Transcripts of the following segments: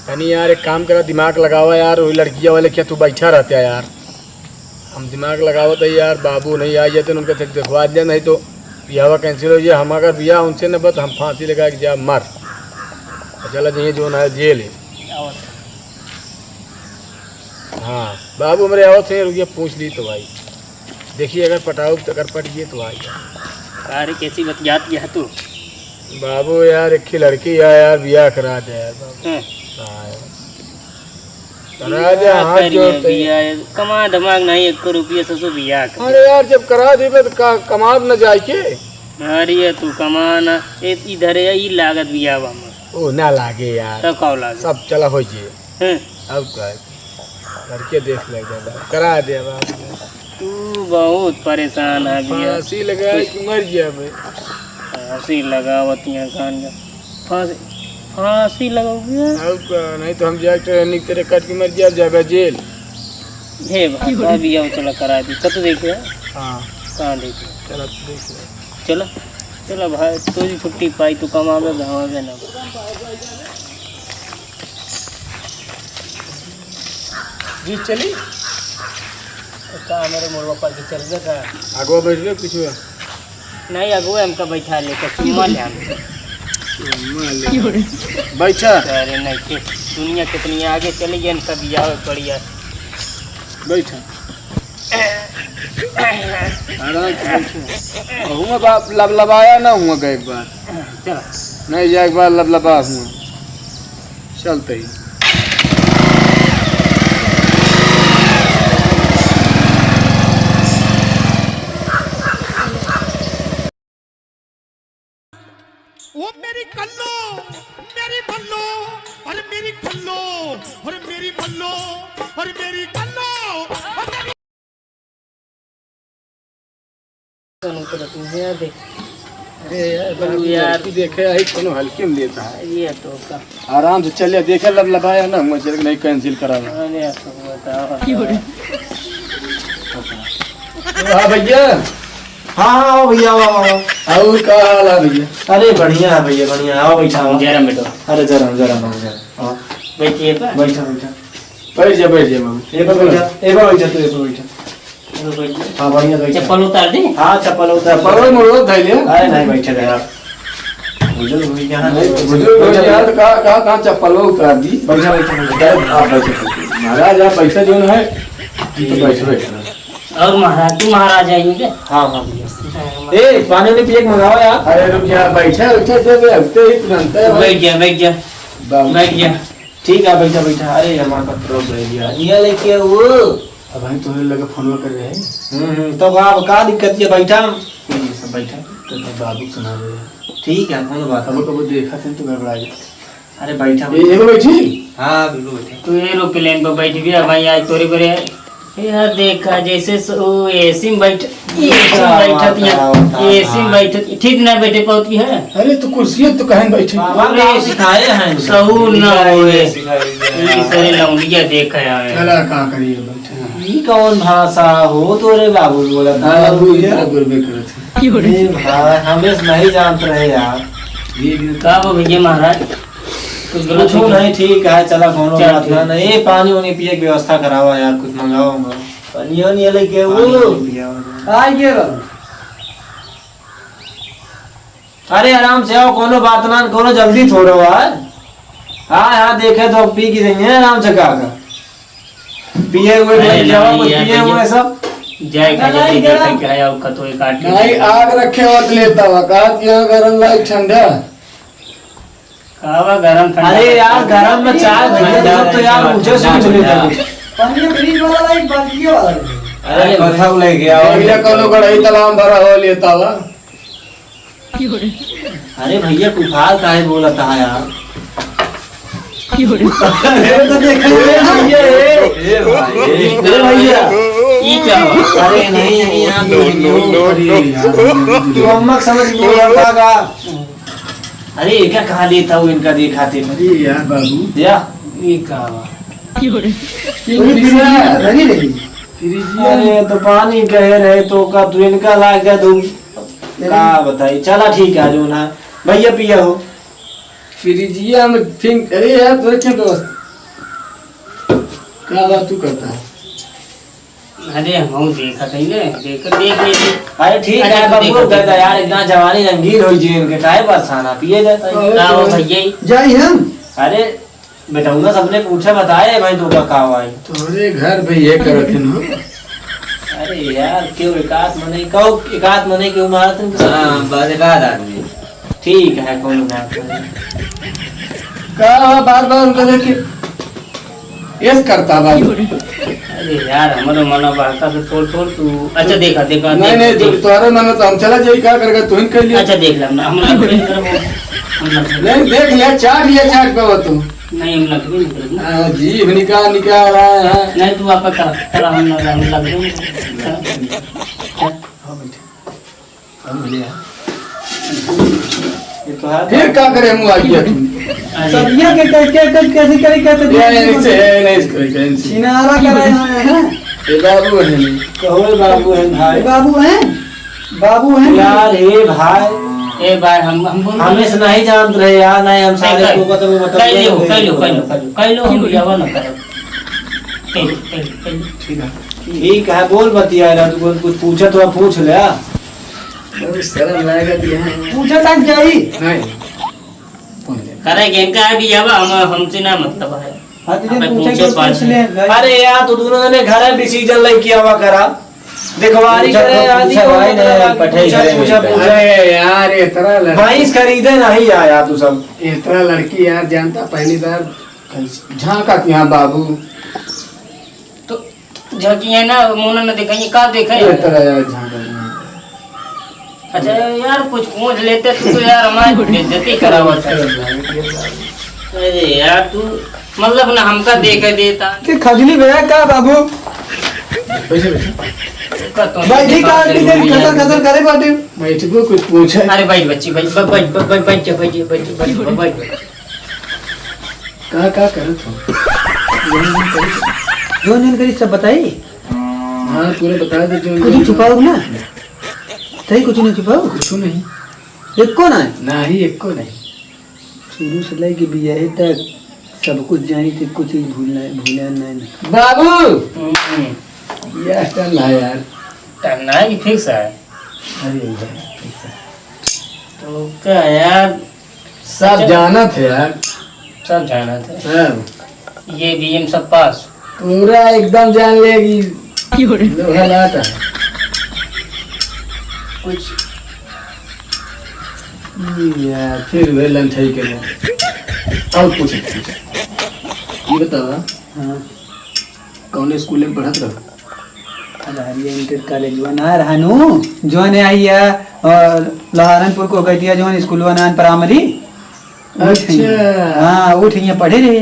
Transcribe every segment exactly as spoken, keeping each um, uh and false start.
तनी यार एक काम करा, दिमाग लगावा यार, वही लड़किया वाले क्या तू बैठा रहता है यार। हम दिमाग लगावत है यार, बाबू नहीं आ जाते उनका, देख-, देखवा दिया, नहीं तो बियाह कैंसिल हो जाए। हम अगर बियाह उनसे न बत, हम फांसी लगा के जा मर। चला जाइए जो ना जेल है। हाँ, बाबू हमरे आवत हैं, रुकिया पूछ ली तो भाई। देखिए अगर पटाऊ तो अगर पट गई तो भाई। अरे कैसी बतियात यह तू? बाबू यार, एक ही लड़की है यार, बियाह करा दे यार बाबू। हैं। हाँ यार। करा दे, बियाह हाथ करिए, जोड़ते हैं। बियाह, कमा दिमाग नहीं, एक रुपया से, से बियाह कर। अरे यार, जब करा देबे तो का, कमाब न जाए के? अरे ये तू कमा ना, ए, इधर है, ई लागत बियाह बा हमर। ओ, ना लागे यार। तब का लागे? सब चला हो जे। हैं? अब का? लड़के देख ले दादा, करा दे अब। तू बहुत परेशान है भैया। फांसी लगा के मर गया मैं। फांसी लगावत यहाँ कान का। फांसी, फांसी लगाओगे? अब का? नहीं तो हम जाके निक तेरे कट के मर गया, जाबे जेल। हे भाई, अभी आओ, चला करा दी। कत देखे? हाँ। कहाँ देखे? चला देख ले। चला, चला भाई, तू भी छुट्टी पाई, तू कमावे, धमावे ना। जी चली। का मेरे मोड़वा पर के चल गया था। आगवा बैठ गए, पीछे। नहीं, अगुए हमका बैठा लेके, चुम्मा ले हमसे। चुम्मा ले। बैठा। अरे नहीं, के दुनिया कितनी आगे चली गई, इनका बियाह पड़ी है। बैठा। आराम से बैठा। हुआ बाप लबलबाया ना हुआ गए एक बार। चला। नहीं, जा एक बार लबलबा हुआ। चलते ही। ओ मेरी कल्लो, मेरी बल्लो, अरे मेरी कल्लो, अरे मेरी बल्लो, अरे मेरी कल्लो, अरे मेरी कौन उतरत नहीं है, देख। अरे यार, बाबू बाबू यार। लड़की देखे आई, कोनो हल्के में लेता है। ये तो का। आराम से चलिए, देखे लबलबाया ना, मुझे नहीं कैंसिल करा। अरे यार, तो बताओ। हाँ भैया। हाँ, हाँ, आओ भैया, आओ, आओ, आओ। और का हाल है भैया? अरे बढ़िया है भैया, बढ़िया। आओ बैठा, आओ। जय राम बेटा। अरे जय राम, जय राम, जय राम। आओ। बैठिए बा। बैठा, बैठा। बैठ जा, बैठ जा बाबू। ए पर बैठा, ए पर बैठा, तू ए पर बैठा। चलो बैठ जा। हाँ, बढ़िया बैठा। चप्पल उतार दी? हाँ, चप्पल उतार। चप्पल मोड़ो धइले। अरे नहीं, बैठे रहे आप। बुजुर्ग हुई क्या है? नहीं, बुजुर्ग हो गया तो का, का, का चप्पल उतार दी? बैठा, बैठा, बैठा। आप बैठे, बैठे। महाराज, आप बैठे जो है, तो बैठे, बैठे। और महाराज, तू महाराज आएंगे? हाँ, हाँ, भैया। हाँ, ए, पानी नहीं पिए के मंगावा यार। अरे रुक जा, बैठे, बैठे, दे दे, अब तो ही तुरंत है। बैठ गया, बैठ गया। बाबू। बैठ गया। ठीक है, बैठा, बैठा। अरे, हमारे पास तो रह गया। ये लेके वो। अब भाई, तुम्हें लगे फोन कर रहे हैं। हम्म, हम्म, तो आप का दिक्कत है, बैठा। ये सब बैठा, तो अपने बाबू को सुना दे। ठीक है, कौन बात है? अब कब देखा थे तो गड़बड़ा गया। अरे, बैठा, ए, बैठा। एगो बैठी? हाँ, बिल्कुल बैठा। तू ये लोग के लेन पर बैठ भी, अब भाई, आज तोरे पर है। यार देखा, जैसे स-, वो एसी में बैठ, एसी में बैठत यहाँ, बताओ, बताओ, एसी में हाँ। बैठत, ठीक ना बैठे पावती है। अरे, तो कुर्सी तो कहीं बैठे। बाबा अरे, का सिखाए हैं इनका। सहूर ना इनका होए। ये सिखाए हैं। इनकी सारी लौंडिया देख है आए। चला, का करिए, बैठे हैं। ई कौन भाषा हो तोरे बाबू बोला था? बाबू इतना गुरबे करत है। ए भाई, हमें से नहीं जानत रहे यार। ये भी का हो भैया महाराज? कुछ गलत कुछ हो नहीं, ठीक है, चला, कोनो चल, बात ठीक। ना, नहीं, ये पानी वानी पिए की व्यवस्था करावा यार, कुछ मंगावा, मंगावा। पानी वानी लेके वो। पानी वानी पियावा ना। आ गया बाबू। अरे, आराम से आओ, कोनो बात ना, कोनो जल्दी थोड़ो यार। हाँ, हाँ, देखे तो पी की देंगे, आराम से का, का। पिए हुए अरे, नहीं, जावा, नहीं, कुछ यार, पिए हुए भैया। सब। जाए खा, जल्दी देखे क्या है, और कतो एक आठ नहीं, आग रखे मत लेता हुआ, कहा कि यहाँ गरम लाइट ठंडा। कावा गरम ठंडा अरे यार, करता है। गरम में चाय भैया, ठंडा सब तो यार, ठंडा मुझे सोच लेता ठंडा। कुछ। पानी फ्रिज वाला ला, एक बाल्टी वाला ला। अरे, अरे, कथा ले गया और भैया, कौनो कढ़ाई तलाम भरा हो लेता वा। अरे भैया, कुफाल काहे बोलता है यार? अरे तो देख, ये भैया, ये। ए भाई, ए। अरे भैया। ई क्या हुआ? अरे नहीं, नहीं, यहाँ तो नो, नो, नो, अरे नो। यार, तू अम्मा समझ बोलता का? अरे, एका कहाँ लेता हूँ इनका दिखाते में? अरे यार बाबू। या? ये का बा? ये पूरी दुनिया धरी रही। फ्रिजिया अरे, तो पानी कहे रहे तो का तू इनका ला के दू? अरे। का बताई? चला, ठीक है, जो ना। भैया, पिया हो। फ्रिजिया में फिंग-, अरे यार, तोरे क्या दोस्त? का बात तू करता है? अरे, हम देखत हई ने, देख, देख, देख। अरे, ठीक अच्छा, है, तू बाबू, देखत, दे दे देखत। यार, इतना जवानी रंगीन होई जी इनके, काहे परेशान आ? पिए जाता है। अरे, का हो तो भैया? जाई हम। अरे, बेटौना सबने पूछे बताए भाई, तू का, का भाई? तोरे घर पे ये करत है ना? अरे यार, क्यों एकाध मने, कहो एकाध मने क्यों मारत हैं? हाँ, बस एकाध आदमी। ठीक है, कोनो बात नहीं। का बार बार उनका देख के यस करता बाबू। अरे यार, हमरो मना बहका से छोड़, छोड़ तू। अच्छा, देखा, देखा, नहीं, देखा, नहीं, देखा। तोरे मन तो हम चला जाई, का करके तू ही कर लिया। अच्छा, देख ले, हम, हम ना, हम ना। नहीं, देख लिया, चाट लिया, चाट पे हो तू। नहीं, हम नखरे नहीं करब ना। हाँ, जीभ निकाल, निकाल रहा है। नहीं, तू आपका कर, कर, हम ना, हम लग रहे हैं। हाँ, बैठे। हाँ, बोलिए। ये तो है। फिर का करे, मुँह आ गया तू? अरे। सब ये के, के, के, के, कैसे करे, कैसे ये करे? नहीं से, ये नहीं से करे, करे से। सिनारा करे हैं, हैं? ये बाबू है नहीं। कहो, ये बाबू है भाई। ये बाबू हैं? बाबू हैं? यार, हे भाई। ए भाई, हम, हम बोल हमें से नहीं जानत रहे यार, नहीं हम सारे कह, को बता, बता, कह लियो, कह लियो, कह लियो, कह लियो, कह लियो, हम बियाह ना करब। कह लियो, कह लियो, कह लियो। ठीक है। ठीक है, बोल बतिया रहा, तू बोल, कुछ पूछा तो पूछ ले। बहुत शर्म लागत है। पूछा तक जाई। नहीं। करे के इनका है बियाह, हम, हमसे ना मतलब है। हाँ, तुझे अबे पूछे पूछे के पाँच पूछ ले, भाई। अरे यार, तू दोनों जने घर है, डिसीजन लेके आवा करा। देखवारी पूछा करे, तो आदि पूछा को भाई मतलब ने, आदि पठाई पूछा, करे पूछा, में। पूछा। अरे यार, इतना लड़की भैंस खरीदे नहीं आया तू सब। इतना लड़की यार, जानता पहली बार झांका यहाँ बाबू। तो झांकी है ना, मोना न दिखाइए, का देखे? इतना यार झांका नहीं। अच्छा यार, कुछ पूछ लेते तू तो यार, हमारी बेइज्जती करावत है। अरे यार, तू मतलब ना हमका देखे देता। के खजली भैया का बाबू? बैठे, बैठे। का तो भाई जी, का बात आंटी है, तेरी यार। खतर खतर करे बाटे? बैठ को कुछ पूछे। अरे बैठ बच्ची, बैठ, बैठ, बैठ, बैठ, बैठ, बैठ, बैठ, बैठ, बैठ, बैठ। का, का करत हो? जौन जौन करी सब बताई। हाँ, पूरा बता दे जौन कुछ जौन। छुपाओ ना? सही कुछ नहीं छुपाओ? कुछ नहीं। एको ना? नहीं, एको नहीं। शुरू से लेके बियाहे तक सब कुछ जानी थे, कुछ चीज भूलना, भूला नहीं ना। बाबू! हम्म। यार, टल है यार। टलना है कि फिक्स है? अरे यार, फिक्स है। तो का यार? सब अच्छा। जानत है यार। सब जानत है। सब। ये बीए में सब पास। पूरा एकदम जान ले कि क्यों रे? लोहा लाता है। कुछ। ये यार, फिर वे लंठई के लोग। और पूछ, पूछ। ये बतावा। हाँ। कौन स्कूल में पढ़त रहो? अरे, ये इंटर कॉलेज वा ना रहा नु, जौन आई है, और लोहारनपुर को कहती है, जौन स्कूल वा ना प्राइमरी। अच्छा। हाँ, वो ठीक है, पढ़े रहे।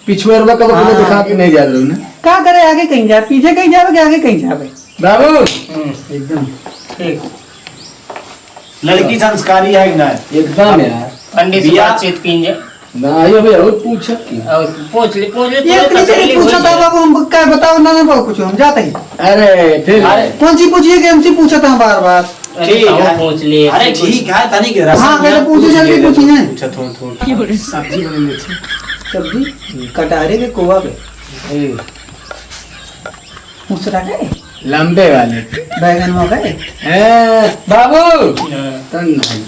पिछुआरवा का तो हाँ। दिखा के नहीं जा रहे हो ना? का करे, आगे कहीं जाए, पीछे कहीं जावे, कि आगे कहीं जावे? बाबू। हम्म। एकदम। ठीक। लड़की संस्कारी है कि ना? एकदम यार। पंडित से बिया बातचीत कीजिए। ना, आइए भैया, और पूछा कि? और पूछ ले, पूछ ले, ये पूरा इतनी तसल्ली से हो पूछा था जाए। बाबू, हम क्या बताओ ना, ना बाबू, कुछ हम जाते हैं। अरे, फिर? अरे। कौन सी पूछिए कि हमसे पूछा था बार बार? अरे, ठीक तो है। पूछ ले, अरे, पूछ। ठीक है, तनी के रसम हाँ, पहले ना पूछो, पूछ जल्दी ले, पूछिए। पूछा थोड़ा, थोड़ा। सब्जी बनेगी अच्छी। सब्जी? कटहरे के कोवा पे। ए। मुसरा के? लंबे वाले। बैगन में गए? ए, बाबू! हाँ। तन नहीं।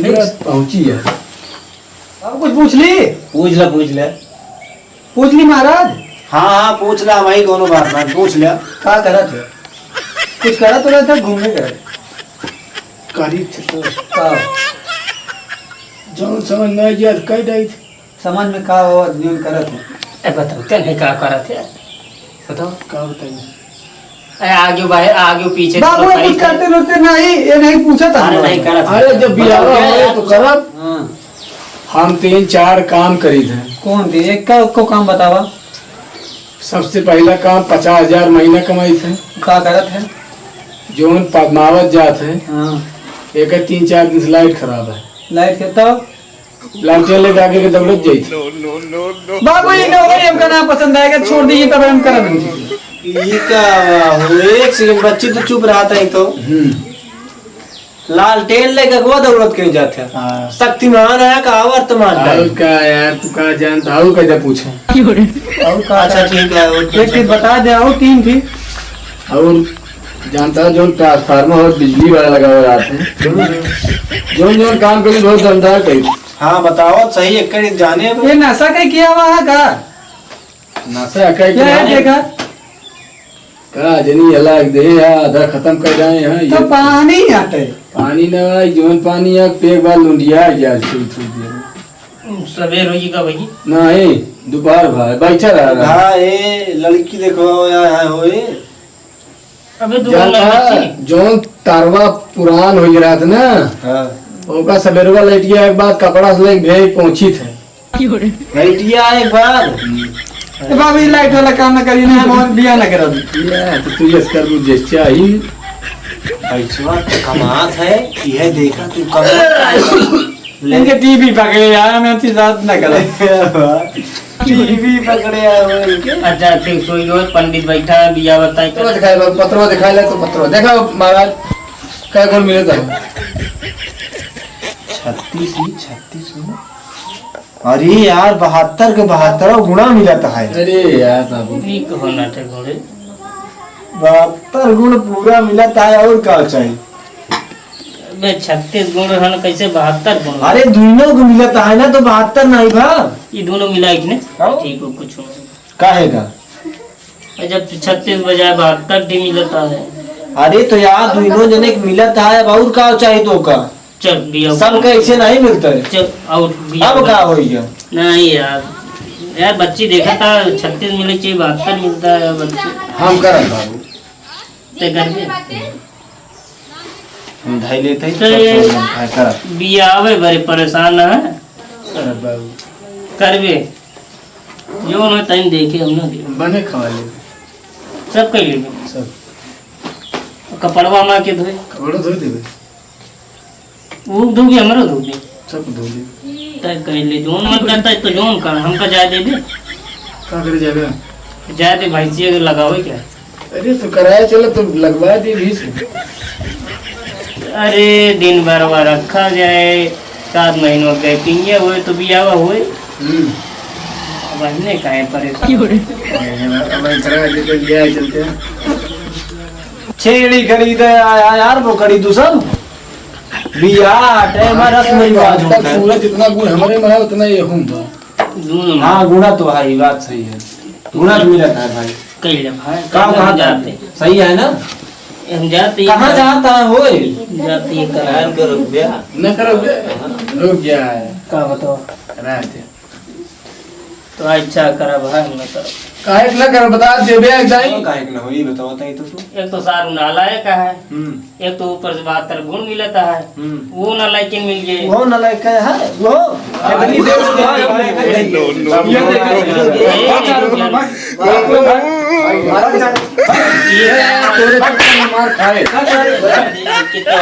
ठीक। बस पहुंची है। बाबू, कुछ पूछ ली? पूछ ले, पूछ ले। पूछ ली महाराज? हाँ, हाँ, पूछ ले, वही कोनो बात ना, पूछ ले। का करत है? कुछ करत तो रहता, घूमे करत। करी थे तो। का? जौन समझ में आई, आज कह डाई थे। समझ में का हो, जौन करत है? ए, बताओ, ते नहीं का करत है? बताओ। का बताइए? ए, आगे बाहे-, आगे पीछे बाबू, ये कुछ करते रुकते नहीं, ये नहीं पूछा था अरे, हमारे। नहीं करत। अरे, जब बियाह बताओ, होए यार, तो करब। हाँ। हम तीन चार काम करी थे। कौन थे? एक का, को काम बतावा। सबसे पहला काम पचास हजार महीना कमाई थे। का करत है? जौन पदमावत जात है, हाँ। एक तीन चार दिन से लाइट खराब है। लाइट के तब? लालटेन लेके आगे के दौड़त जाई। बाबू, ये नौकरी हमका ना पसंद आएगा, छोड़ दीजिए, तब हम करब इनकी। ई का हो, एक सेकंड बच्ची तो चुप रहत है तो। हम्म। लालटेन लेके अगवा दौड़त कहीं जात है। हाँ। शक्तिमान है का वर्तमान और टाइम? का यार, तू का जानता, और कैसे पूछे? और का अच्छा, ठीक है, और एक चीज बता दे, और तीन थी। और जानता है, जो ट्रांसफार्मर और बिजली वाला लगा हुआ रहता है, जो जो काम करी बहुत दमदार करी। हाँ, बताओ सही, एक करी जाने अब। ये नशा का किया हुआ है का? नशा का क्या है किया? देखा? का जनी अलग दे या आधा खत्म कर जाए हैं, तो ये पानी हटे। पानी ना भाई, जौन पानी है, एक बार लुंडिया गया, छू, छू दिया। सवेर होई का भाई? नहीं, दोपहर भाई, बैठा रहा, रहा। हाँ, ए, लड़की देखो, या, या, होए। अबे, दो जानता, लड़की। जौन तरवा पुरान हो गया था ना, हाँ। ओका सवेरवा लैटिया एक बार कपड़ा से लेके भेज पहुंची थे। लैटिया एक बार। तो बाबू, ये लाइट वाला काम ना करी ना, हम और बिया ना करब। या, तो तू यस कर, मुझे चाहिए। पैसवा तो कमात है, यह देखा तू कमात है। इनके टीवी पकड़े यार, हमें अच्छी बात ना करो। टीवी पकड़े यार, वो इनके। अच्छा, ठीक, सोई हो, पंडित बैठा है, बिया बताई। पत्रवा दिखाए बाबू, पत्रवा दिखाए ले तो पत्रवा। देखा महाराज, कै गुण मिले तो? छत्तीस ही, छत्तीस ही। अरे यार, बहत्तर के बहत्तरवा गुणा मिलत है। अरे यार बाबू। ई कहो नाटक हो रे। बहत्तर गुण पूरा मिलत है, और का चाहिए? बे, छत्तीस गुण हन, कैसे बहत्तर गुण? अरे, दुइनों को मिलत है ना, तो बहत्तर नहीं भा? ई दोनों मिला एक ने? हाँ। ठीक हो, कुछ हो। काहे का? जब छत्तीस बजाय बहत्तर डी मिलता है। अरे तो यार, दुइनों जने के मिलत है, अब और का चाहिए तो का? चल, बिया। सब कैसे नहीं मिलता है? चल, और बिया अब का होई गया? नहीं यार, यार बच्ची देखा था, छत्तीस मिले चाहिए, बहत्तर मिलता है बच्ची। हम करब बाबू। ते कर दे। हम धाई लेते हैं, तो सब ये सब हम खाए करब। बियावे बड़े परेशान है। अरे बाबू। करबे। जो ना टाइम देखे हम ना दे। बने खवा ले। सब कर लेबे। सब। कपड़वा मा के धोए। कपड़ो धो देबे। वो धोबे, हमरो धोबे। सब धो देबे। तय कर ले, जोन मन करता है तो जोन कर, हमका जाए देबे। का करे जाबे? जाए दे भाई, सी अगर लगावे क्या? अरे तो कराया चला तो लगवा दे भी से। अरे दिन भर वा रखा जाए, सात महीनों के पिंगे हुए तो बियावा हुए। हम्म। अब हमने काहे परेशान? अब करा दे तो बिया चलते हैं। छेड़ी खरीदे आया यार, वो खरीदू सब। बिया, टाइम, रस्म रिवाज होता है। पूरा जितना गुण हमारे में है, उतना ये हूँ तो। गुण। हाँ, गुणा तो है, ये बात सही है। गुणा तो मिलत है भाई। कई ले भाई, काम कहाँ जाते? सही है ना? हम जाते ही कहाँ जाता है, होए? जाते ही करा। न करो बे। रुक गया है। का बताओ? रहते। तो अच्छा करा भाई, हम न करो। काहे के ना करो, बता देबे एक दाई। काहे के ना होई, बताओ ताई तो तू। एक तो सारू नालायक है। हम्म। एक तो ऊपर से बहत्तर गुण मिलता है, हम्म। वो नालायक मिल गए। वो नालायक है, वो। हाँ, कितनी देर से भाई, भाई, भाई, ये देखो, ये देखो, ये देखो। ये तोरे चक्कर में मार खाए। कितना